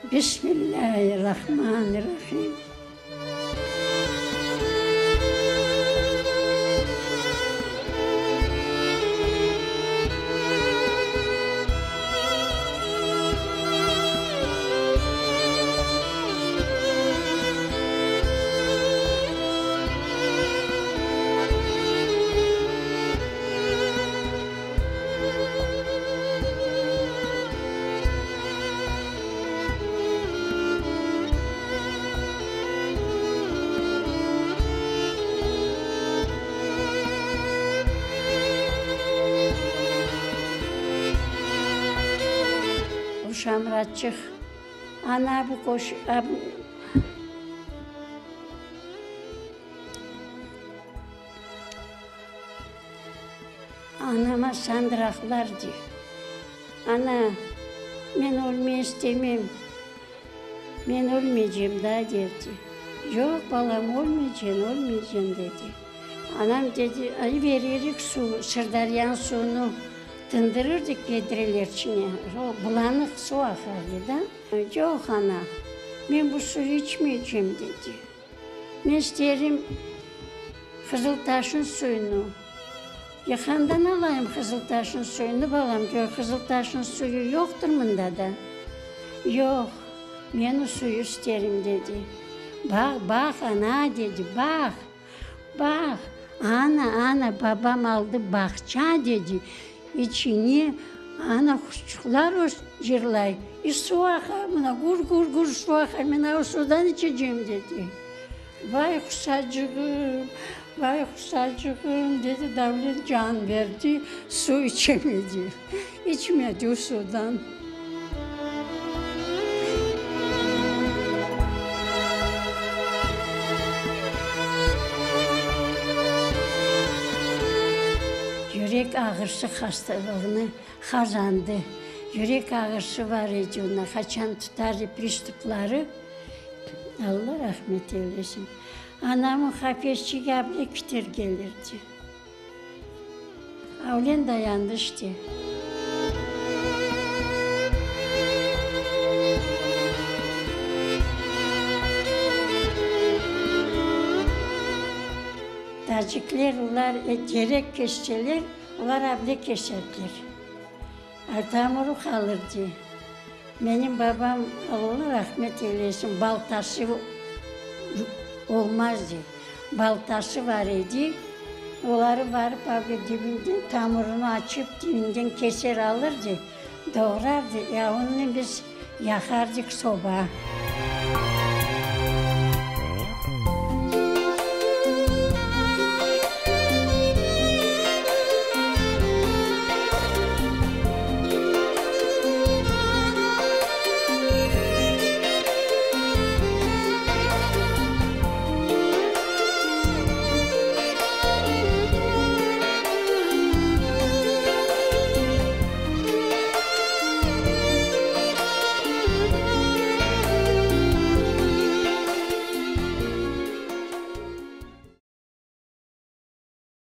Bismillâirrahmanirrahim. O şamratçıq, ana bu qoş. Anama sandıraqlar dey. Ana, men ölmey istemem, men ölmeycem da, derdi. Yoq, balam, ölmeyceñ, ölmeyceñ, dedi. Anam dedi, vererik suv, Sırdaryanıñ suvunu tındırırdık vedreler içine, o bulanıq suv aqardı da. Yoq, ana, men bu suv içmeycem, dedi. Men isterim Qızıltaşnıñ suyunı. Ya qandan alayım Qızıltaşnıñ suyunı, balam, köy Qızıltaşnıñ suyu yoqtır mında da. Yoq, men o suyu isterim, dedi. Baq, baq, ana, dedi, baq, baq, ana, ana, babam aldı bağça, dedi, içine, ana, quşçıqlar cırlay, i suv aqa, mına gur-gur-gur suv aqa, men o suvdan içecem, dedi. Vay qusacığım, vay qusacığım, dedi, Davlet can berdi, suv içemedi, içmedi o suvdan. Yürek ağırsı hastalığını qazandı. Yürek ağırsı bar edi onda, qaçan tutar pristupları, Alla rahmet eylesin. Anamı qafesçige able kiter kelirdi. Avlen dayandı işte. Tacikler olar terek kesseler, olar able keserdiler. Tamırı qalırdı. Menim babam, Alla rahmet eylesin, baltası olmazdı. Baltası bar edi, oları barıp avge dibinden tamırını açıp, dibinden keser alırdı, doğrardı, ya onı biz yaqardıq soba.